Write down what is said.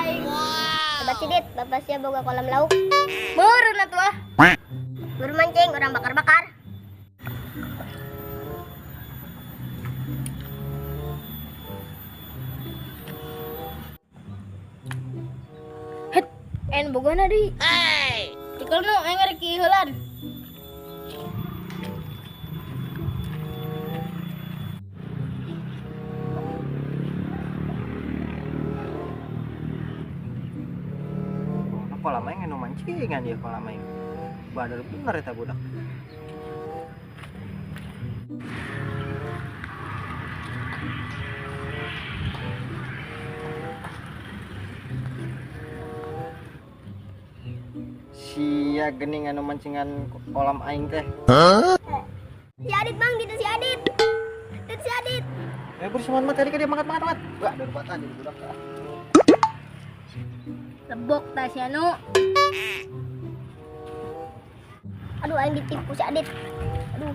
aing. Sobat Sidit, bapak sia boga kolam lauk. Meureun atuh ah. Buru mancing, urang bakar-bakar. Het, en bogona deui. Hey. Cekel nu aing rek heulan. Kolam aing anu mancingan ieu kolam aing. Badal bener eta budak. Sia geuning anu mancingan kolam aing teh. Si Adit bang, gitu si Adit. Dit si Adit. Bersuman mah tadi ka dia mangat-mangat. Wah, dari batan budak. Lebok ta si anu. Aduh, aing ditipu si Adit. Aduh.